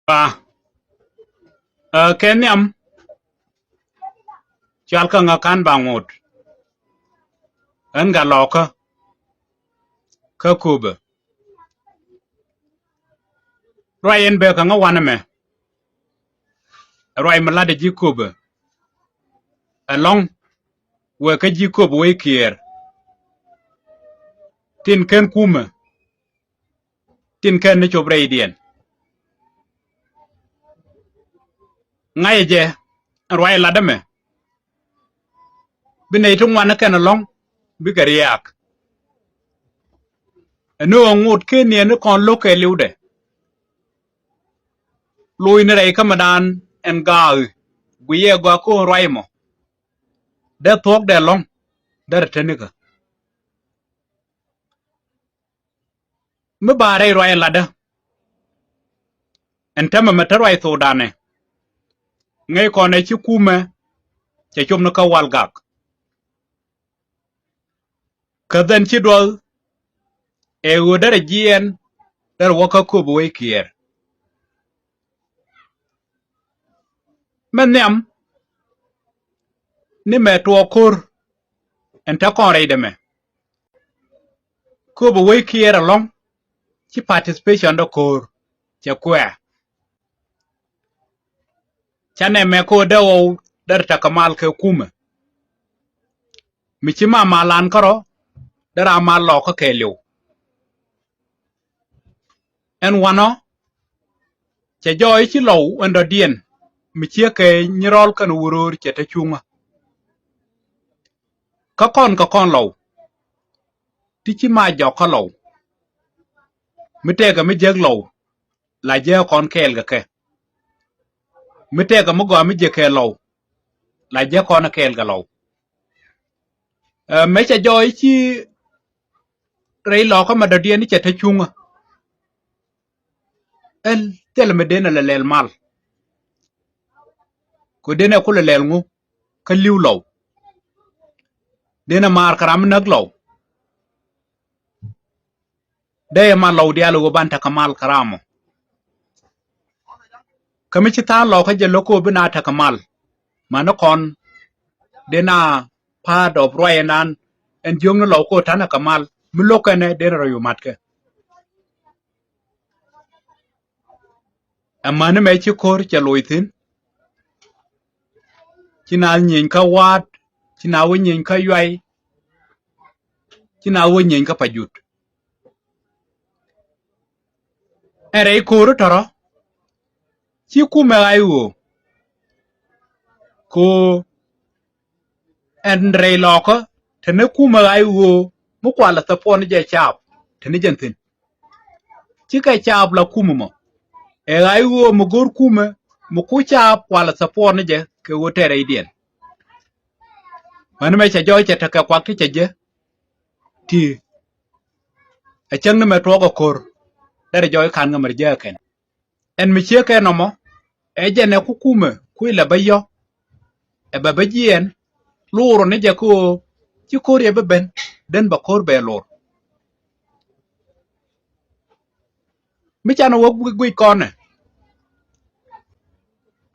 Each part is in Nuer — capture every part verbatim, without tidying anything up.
Pa. Ɛ, kɛ nhiam. Cual kä ŋa kan ba ŋot. Ɣän Gat Lɔkä. Kä Köpɛ. Ruac in bɛ kä ŋa wanɛ mɛ. Ruac mi latdɛ ji̱ Köpɛ. Ɛlɔ̱ŋ. Wee kä ji̱ Köpɛ wec Kiɛɛr. Tin ken kumɛ. Tin kɛn ni cop rɛydiɛn. Ŋa̱cɛ jɛ ruac latdä mɛ. Bi nɛy ti ŋuan ni kɛn ɛlɔ̱ŋ bikɛ riaak. Ɛn ɣöö ŋot ken niɛn ni kɔn lo̱k kɛɛliwdɛ. Loc ni rɛy kä mɛ daan ɛn gaak i̱ guiyɛ gɔaa ko̱n ruac mɔ. Dee thuɔ̱kdɛ ɛlɔ̱ŋ derɛ te nikä. Mi ba rɛy ruac latdä. Ɛn tämɛ mɛ te ruac thokdanɛ. Ŋäc kɔnɛ ci kumɛ cɛ cop ni kä Walgak. Kä dhɛn ci duɔth ɛ ɣöö derɛ jiɛɛn derɛ wä kä Köpɛ wec Kiɛɛr. Mɛ nhiam ni mɛ tuɔɔk ko̱r ɛn te kɔn rɛydɛ mɛ. Köpɛ wec Kiɛɛr ɛlɔ̱ŋ ci participation dɔ ko̱r cɛ kuɛɛ. Canɛ mɛ ko̱r dee ɣɔw derɛ tekɛ mal kɛ kumɛ. Mi ci ma malan kärɔ derɛ a mal Lɔkä kɛɛliw. Ɛn wanɔ cɛ jɔɔc ci Lɔw ɛn dɔ̱diɛn mi ciekɛ Nyirɔl kɛnɛ Wuror cɛ te cuŋä. Kä kɔn kɛ kɔn Lɔw ti ci ma jɔk kä Lɔw. Mi tëëkɛ mi jek Lɔw la jek kɔn kɛɛl kɛ kɛ. Mi tëëkɛ mi gɔaa mi jek kɛ Lɔw la jek kɔn kɛɛl kɛ Lɔw. Ɛ, mëë cɛ jɔɔc ci rɛy Lɔkä mɛ dɔ̱diɛn cɛ te cuŋä. Ɛn thilɛ mi denɛ lɛ lɛl mal. Kɛ denɛ kulɛ lɛl ŋu kä li̱w Lɔw. Denɛ maar kɛ ram mi näk Lɔw. Dee ma Lɔw diaal ɣöö ban tekɛ mal kɛ ram mɔ. Kä mi ci tha̱a̱ŋ Lɔkä jɛ lo̱k ko̱ bi na tekɛ mal. Mani kɔn dee na part of ruac ɛnan ɛn jiökni Lɔw ko̱ ta̱nɛ kɛ mal mi lo̱k kɛnɛ dee na rɔy yu matkɛ. Ɛmani mɛ ci ko̱r cɛ loc thi̱n. Ci na nyieny kä Waat, ci na wä nyieny kä Yuay, ci na wä nyieny kä Pajut. Ɛn rɛy ko̱r tɔrɔ ci kumɛ ɣa̱c ɣöö ko̱ ɛn rɛy Lɔkä te ni kumɛ ɣa̱c ɣöö mi kualɛ thäpuɔn jɛ caap te ni jɛn thi̱n. Cikɛ caap la kumɛ mɔ ɛ ɣa̱c ɣöö mi go̱r kumɛ mi ku caap kualɛ thäpuɔn jɛ kɛ ɣöö tɛɛr rɛydiɛn. Mani mɛ cɛ jɔɔc cɛ tekɛ kuak ti cɛ jɛ ti. Ɛ cäŋ ni mɛ tuɔɔk ɛ ko̱r derɛ jɔɔc ka̱n ŋä mɛ rɛ jɛ ɛ kɛn. Ɛn mi ciek kɛ nɔmɔ ɛ jɛn ɛ ku kumɛ kui̱ lɛ bä yɔ. Ɛ bɛ bä jiɛɛn lor ni jɛ kä ɣöö ci ko̱r yɛ bä ben den bɛ ko̱r bɛ lor. Mi canɛ wä guic kɔnɛ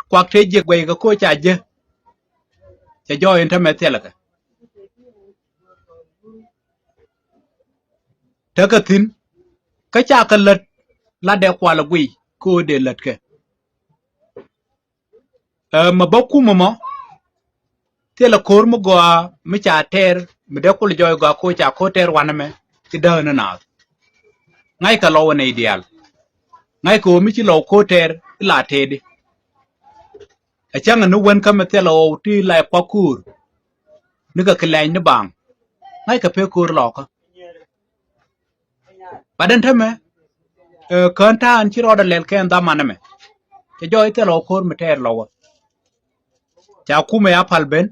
kuak tëë jiɛk guɛy kɛ ko̱ ca jɛ. Cɛ jɔɔc in tämɛ thilɛ kɛ. Tekɛ thi̱n kä ca kɛ lät la dee kualɛ guiy kä ɣöö dee lät kɛ. Ɛ, mɛ bä kumɛ mɔ thilɛ ko̱r mi gɔaa mi ca tɛɛr mi dee kul jɔɔc gɔaa ko̱ ca ko̱ tɛɛr wanɛ mɛ. Ci dääk ni naath ŋa̱ckɛ Lɔw ɛ nɛy diaal. Ŋa̱ckɛ ɣöö mi ci Lɔw ko̱ tɛɛr ila tëëdi. Ɛ cäŋ ni wen kä mi thilɛ ɣɔw ti la ɛ kuak ko̱r. Nikɛ ki lɛɛny ni baaŋ ŋa̱ckɛ pek ko̱r Lɔkä. Bat ɛn tämɛ ɛ kään ta̱a̱n ci rɔɔdɛ lɛl kɛn dhaman ɛmɛ. Cɛ jɔɔc thilɛ ɣɔw ko̱r mi tɛɛr Lɔwä. Ca kumɛ ya pal ben.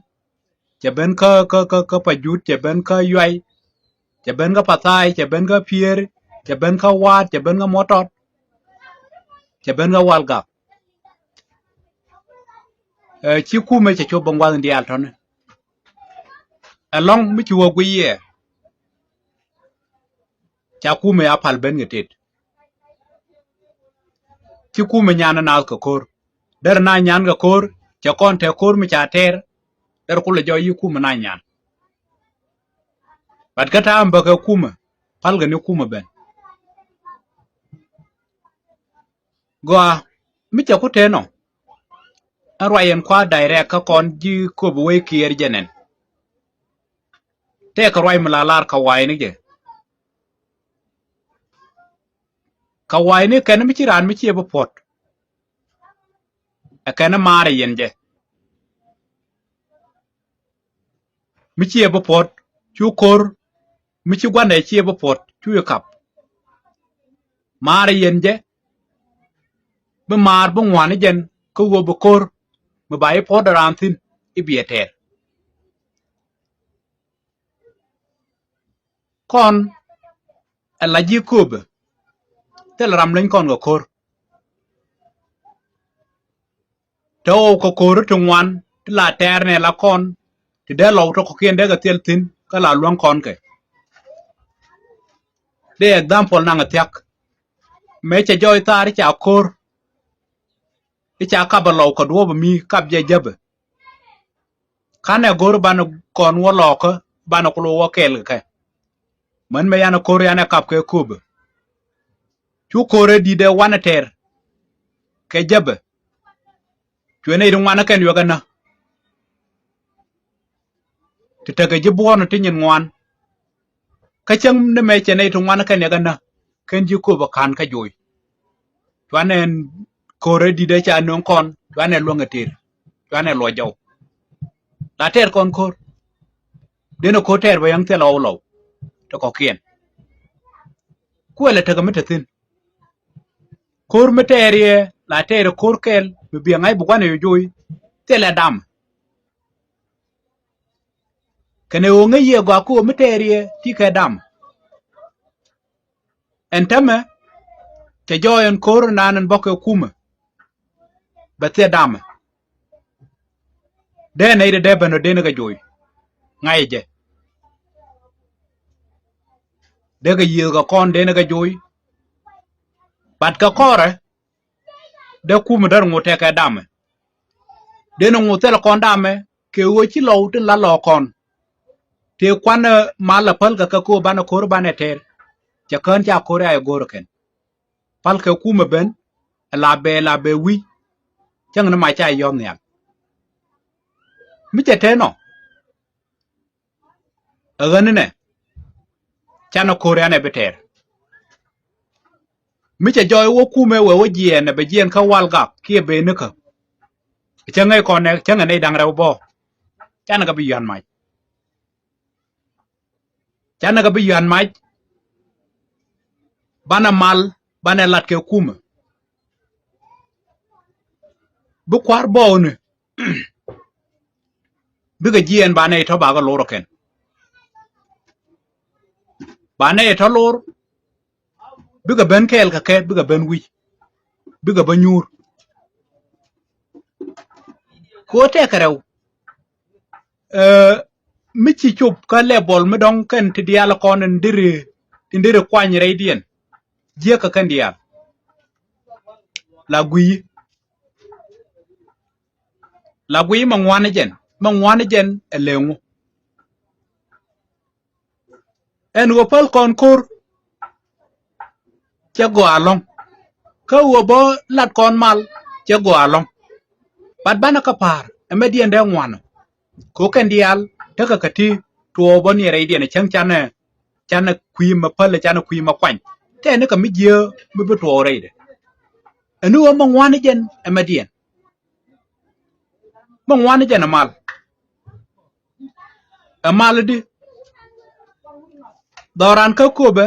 Cɛ ben kä kä kä kä Pajut, cɛ ben kä Yuay, cɛ ben kä Pathai, cɛ ben kä Pieri, cɛ ben kä Waat, cɛ ben kä Mɔtɔt, cɛ ben kä Walgak. Ɛ, ci kumɛ cɛ cop bä ŋuath in diaal tɔ̱nɛ. Ɛlɔ̱ŋ mi ci wä guiy yɛ ca kumɛ a pal ben kɛ tet. Ci kumɛ nyan naath kɛ ko̱r. Derɛ na nyan kɛ ko̱r, cɛ kɔn te ko̱r mi ca tɛɛr. Derɛ kulɛ jɔɔc yi kumɛ na nyan. But kä ta̱a̱ mi bä kɛ kumɛ, pälkɛ ni kumɛ ben. Gɔaa, mi cɛ ku tëë nɔ, ɛn ruac ɛn kua̱r direct kä kɔn ji̱ köp wec kiɛɛr jɛ nɛn. Tëëkɛ ruac mi la lar kɛ wa̱i̱ni jɛ. Kɛ wa̱i̱ni kɛn mi ci raan mi ciɛ bi puɔ̱t. Ɛ kɛn maarɛ yɛn jɛ. Mi ciɛ bi puɔ̱t, cu ko̱r, mi ci gua̱ndɛ ciɛ bi puɔ̱t, cu i̱ kap. Maarɛ yɛn jɛ, bi maar bi ŋuan i̱ jɛn, kä ɣöö bi ko̱r, mi ba i̱ puɔ̱t raan thi̱n, i̱ biɛ tɛɛr. Kɔn ɛ la ji̱ kööbä, thilɛ ram leny kɔn kɛ ko̱r. Te ɣɔw kɛ ko̱r ti ŋuan ti la tɛɛr nɛ la kɔn, ti dee lɔw tɔk kɔkiɛn dee kɛ thil thi̱n kä la luäŋ kɔn kɛ. Dee example naŋ ɛ thia̱k. Mëë cɛ jɔɔc thaar i̱ ca ko̱r, i̱ ca kap ɛ lɔw kɛ duɔ̱ɔ̱p ɛ mi kap jɛ jäpɛ. Kanɛ go̱r banɛ kɔn wä lɔɔkä, banɛ kul wä kɛɛl kɛ kɛ. Män mɛ yanɛ ko̱r yanɛ kap kɛ kööbä. Cu ko̱r ɛ di̱t ɛ wanɛ tɛɛr kɛ jäpɛ. Cuɛ nɛy ti ŋuan ɛ kɛn yuɛ kɛ nä. Ti tekɛ ji̱ buɔ̱ɔ̱n ti nyin ŋuan. Kä cäŋ ni mɛ cɛ nɛy ti ŋuan ɛ kɛn yuɛ kɛ nä. Kɛn ji̱ kööbä ka̱n kä jo̱o̱c. Cuanɛ ko̱r ɛ di̱t ɛ ca nöŋ kɔn, cuanɛ luäŋ ɛ tëër, cuanɛ luɔc jɔw. La tɛɛr kɔn ko̱r. Denɛ ko̱r tɛɛr bɛ yäŋ thilɛ ɣɔw lɔw ti kɔ̱kiɛn. Kuɛlɛ tekɛ mi te thi̱n. Ko̱r mi tɛɛr yɛ la tɛɛr ko̱r kɛl mi biɛ ŋa̱c bi gua̱n ɛ yɛ jo̱o̱c thilɛ dam. Kɛnɛ ɣöö ŋäc yɛ gɔaa ko̱r mi tɛɛr yɛ ti kɛ dam. Ɛn tämɛ cɛ jɔɔc ɛn ko̱r naan ɛn bɔkɛ kumɛ. Bɛ thiɛ damɛ. Dee nɛy ti dee ben ɔ dee ni kɛ jo̱o̱c. Ŋa̱cɛ jɛ. Dee kɛ yiëëth kɛ kɔn dee ni kɛ jo̱o̱c. But kɛ kɔrɛ dee kumɛ dee ri ŋot tɛkɛ damɛ. Dee ni ŋot thilɛ kɔn damɛ kɛ ɣöö ci lɔw tin la lɔɔk kɔn. Tëë kuanɛ mal a päl kɛ kɛ ko̱o̱p banɛ ko̱r banɛ tɛɛr. Cɛ kään ca ko̱r a yɛ go̱o̱r kɛn. Pal kɛ kumɛ ben ɛ la bɛ la bɛ wi̱c. Cäŋ ni ma ca yɔ̱th nhial. Mi cɛ tëë nɔ. Ɛ ɣän inɛ. Canɛ ko̱r ɛn ɛ bi tɛɛr. Mi cɛ jɔɔc wä kumɛ wɛ wä jiɛɛn ɛ bɛ jiɛɛn kä wal gak kiɛ ben ni kä. Cäŋ ɛ kɔn ɛ cäŋ ɛ nɛy da̱ŋ rɛw bɔ. Canɛ kɛ bi yuan mac. Canɛ kɛ bi yuan mac. Banɛ mal banɛ lat kɛ kumɛ. Bi kua̱r bɔɔni. Bikɛ jiɛɛn banɛ itɔ bakɛ lor kɛn. Banɛ itɔ lor. Bikɛ ben kɛɛl kɛ kɛ bikɛ ben wi̱c. Bikɛ ben nyuur. Kɛ ɣöö tɛkɛ rɛw. Ɛ, mi ci cop kä level mi dɔ̱ŋ kɛn ti diaal kɔn in diri, in diri kuany rɛydiɛn. Jiäkä kɛn diaal. La guiy. La guiy mɛ ŋuani jɛn, mɛ ŋuani jɛn ɛ leŋu. Ɛn ɣöö päl kɔn ko̱r. Cɛ gɔaa ɛlɔ̱ŋ. Kä ɣöö bä lat kɔn mal cɛ gɔaa ɛlɔ̱ŋ. But banɛ kä pa̱a̱r ɛmɛ diɛn dee ŋuanɔ. Kɛ ɣöö kɛn diaal tekɛ kɛ ti tuɔɔk bä ni rɛydiɛn ɛ cäŋ canɛ, canɛ kui̱ mɛ päl canɛ kui̱ mɛ kuany. Tɛɛni kɛ mi jiääk mi bi tuɔɔk rɛydɛ. Ɛn ɣöö mɛ ŋuani jɛn ɛmɛ diɛn. Mɛ ŋuani jɛn ɛ mal. Ɛ mal di. Dhɔran kä köpɛ.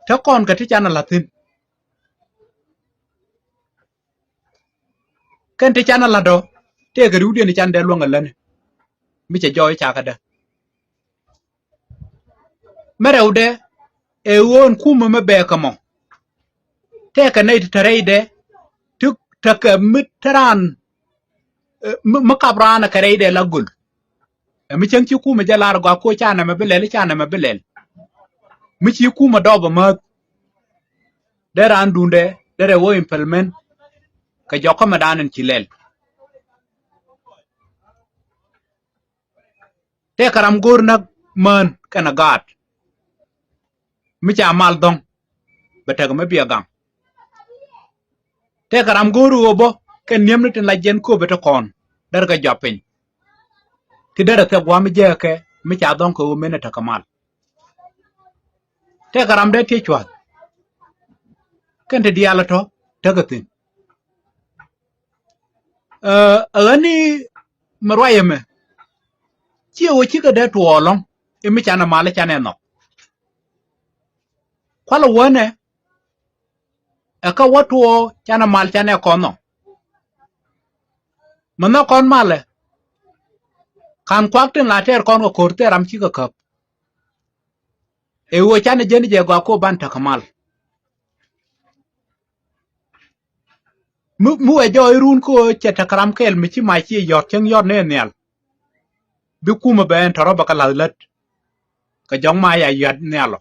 Te kɔn kɛ ti canɛ la̱th thi̱n. Kɛn ti canɛ la̱t ɔ tëëkɛ riwdiɛn can dee luäŋ ɛ läni. Mi cɛ jɔɔc cakädä. Mɛ rɛwdɛ ɛ ɣöö ɛn kumɛ mɛ bɛɛkɛ mɔ. Tɛkɛ nɛy ti te rɛydɛ ti tekɛ mi te raan, eh, mi, mi kap raan kɛ rɛydɛ la göl. Ɛ mi cäŋ ci kumɛ jɛ lar gɔaa ko̱ ca nɛmɛ bi lɛl, ca nɛmɛ bi lɛl. Mi ci kumɛ dɔp ɛ määth. Dee raan duundɛ derɛ wä implement kɛ jɔk kä mɛ dan in ci lɛl. Tëëkɛ ram go̱o̱r näk mään kɛnɛ gaat mi ca mal dhɔ̱ŋ bɛ tekɛ mi biɛ gaŋ. Tëëkɛ ram go̱o̱r ɣöö bä kɛ niemni tin la jiɛn kööbɛ ti kɔn derɛ kɛ jɔap piny. Ti derɛ thek gua̱a̱m mi jääkɛ mi ca dhɔ̱ŋ kɛ ɣöö menɛ tekɛ mal. Tëëkɛ ram dee tiec cua̱th kɛn ti diaal tɔ̱ tekɛ thi̱n. Ɛ ɣän ni mi ruac ɛmɛ ciɛ ɣöö cikɛ dee tuɔɔk ɛlɔ̱ŋ i̱ mi canɛ mal i̱ canɛ nhɔk. Kualɛ wänɛ ɛ kä wä tuɔɔk canɛ mal canɛ kɔn nhɔk. Mi nhɔk kɔn malɛ ka̱n kuak tin la tɛɛr kɔn kɛ ko̱r thil ram cikɛ käp. Ɛ ɣöö canɛ jɛn jɛ gɔaa ko̱ ban tekɛ mal. Mi, mi wee jɔɔc run kä ɣöö cɛ tekɛ ram kɛl mi ci mac ci yɔt cäŋ yɔt ni nhial. Bi kumɛ bɛ ɛn tɔrɔ bɛ kɛ la̱th lät. Kɛ jɔk mac a yɔt nhial ɔ.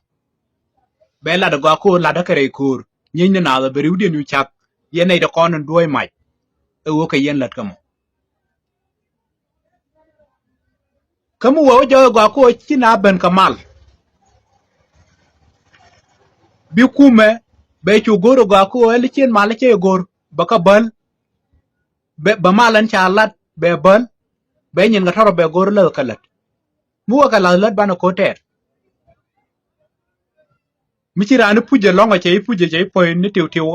Bɛ lat gɔaa kä ɣöö lat kɛ rɛy köör. Nyieny ni naath ɔ bɛ riwdiɛn cu cak. Yɛn nɛy ti kɔn in duɔ̱ɔ̱c mac. Ɛ ɣöö kɛ yɛn lät kä mɔ. Kä mi wee wä jɔɔc gɔaa kä ɣöö ci na ben kɛ mal. Bi kumɛ bɛ cu go̱r gɔaa kä ɣöö ɛl cien mal cɛ go̱r bɛ kä bäl. Bɛ, bɛ mal ɛn ca lat bɛ bäl. Bɛ nyin kɛ tɔrɔ bɛ go̱r läth kɛ lät. Mi wä kɛ la̱th lät banɛ ko̱r tɛɛr. Mi ci raan i̱ puc ɛlɔ̱ŋ ɛ cɛ i̱ puc ɛ cɛ i̱ puɔ̱ny ni tiw tiw.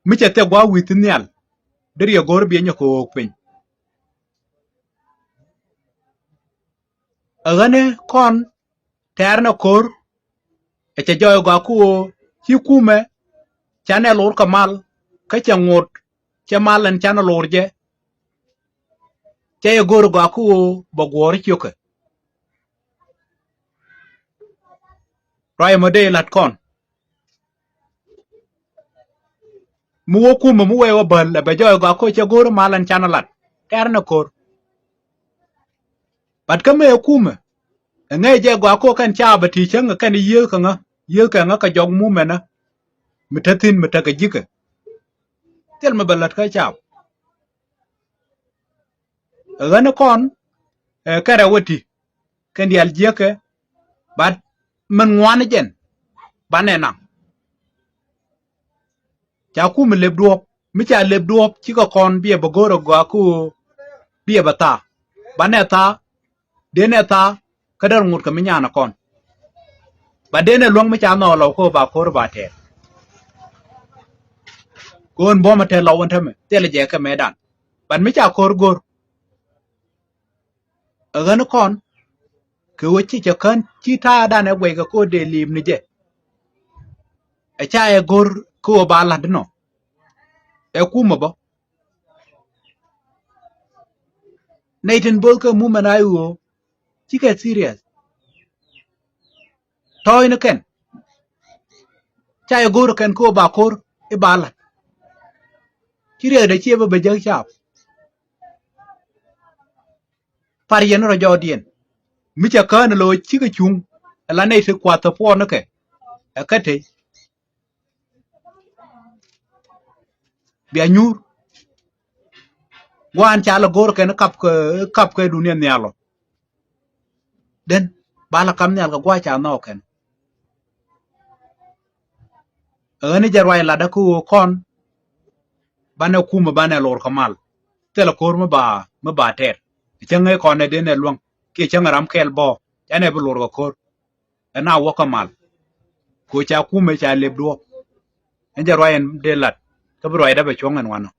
Mi cɛ thek gua̱a̱ wi̱i̱ thi̱n nhial. Deri ɛ go̱r biɛ nyɛ kɛ ɣöök piny. Ɛ ɣän ni kɔn tɛɛr nɛ ko̱r. Ɛ cɛ jɔɔc gɔaa kä ɣöö ci kumɛ canɛ lor kɛ mal kä cɛ ŋot cɛ mal ɛn canɛ lor jɛ. Cɛ yɛ go̱r gɔaa kä ɣöö bɛ guɔ̱ɔ̱r ciökɛ. Ruac ɛmɔ dee la̱t kɔn. Mi wä kumɛ mi wee wä bäl ɛ bɛ jɔɔc gɔaa kä ɣöö cɛ go̱r mal ɛn canɛ lat. Tɛɛr nɛ ko̱r. Bat kä mëë kumɛ ɛ ŋäc jɛ gɔaa kä ɣöö kɛn ca bɛ ti cäŋ kɛn yiëëth kɛ ŋä yiëëth kɛ ŋä kɛ jɔk mumɛnä. Mi te thi̱n mi tekɛ ji̱kɛ. Thil mi bɛ lät kä cap. Ɛ ɣän ni kɔn ɛ kɛrɛ wä ti kɛn diaal jiäkɛ. Bat min ŋuan jɛn banɛ naŋ. Ca kumɛ lep duɔ̱ɔ̱p mi ca lep duɔ̱ɔ̱p cikɛ kɔn biɛ bɛ go̱r ɛ gɔaa kä ɣöö biɛ bɛ thaa. Banɛ thaa. Denɛ thaa kä däl ŋot kɛ mi nyan ɛ kɔn. Ba denɛ luäŋ mi ca nhɔk lɔw kä ba ko̱r ba tɛɛr. Kɛ ɣän buɔ̱mɛ tɛɛr lɔw ɛn tämɛ thilɛ jɛ kɛ mëëdan. Bat mi ca ko̱r go̱r. Ɛ ɣän kɔn kɛ ɣöö ci cɛ kän ci ta̱a̱dan ɛ guɛc kɛ ko̱r dee liip ni jɛ. Ɛ ca ɛ go̱r kä ɣöö ba la̱t inɔ. Ɛ kumɛ bä. Nɛy tin bo̱o̱th kɛ mumɛn a i̱ ɣöö cikɛ serious. Tɔ̱ɔ̱cni kɛn ca yɛ go̱o̱r kɛn kä ba ko̱r i̱ ba la̱t. Ci riɛkdɛ ciɛ bä bɛ jäk caap. Par yɛn rɔ jɔɔdiɛn mi cɛ kään lo̱c cikɛ cuŋ. Ɛ la nɛy ti kuath thäpuɔɔnikɛ ɛ kä tey. Bia nyuur. Gua̱a̱n ca lɛ go̱r kɛn kap kɛ, kap kɛ dunia nhial ɔ. Den ba lɛ kap nhial kɛ gua̱a̱ ca nhɔk kɛn. Ɛ ɣän ni jɛ ruac latdä kä ɣöö kɔn banɛ kumɛ banɛ lor kɛ mal. Thilɛ ko̱r mi ba, mi ba tɛɛr. Cäŋ ëë kɔn ɛ den ɛ luäŋ kiɛ cäŋ ɛ ram kɛl bɔ. Canɛ bi lor kɛ ko̱r. Ɛn a wä kä mal. Kɛ ɣöö ca kumɛ ca lep duɔ̱ɔ̱p. Ɛn jɛ ruac ɛn dee lat kä bi ruacdä bɛ cuɔ̱ŋ ɛn wanɔ.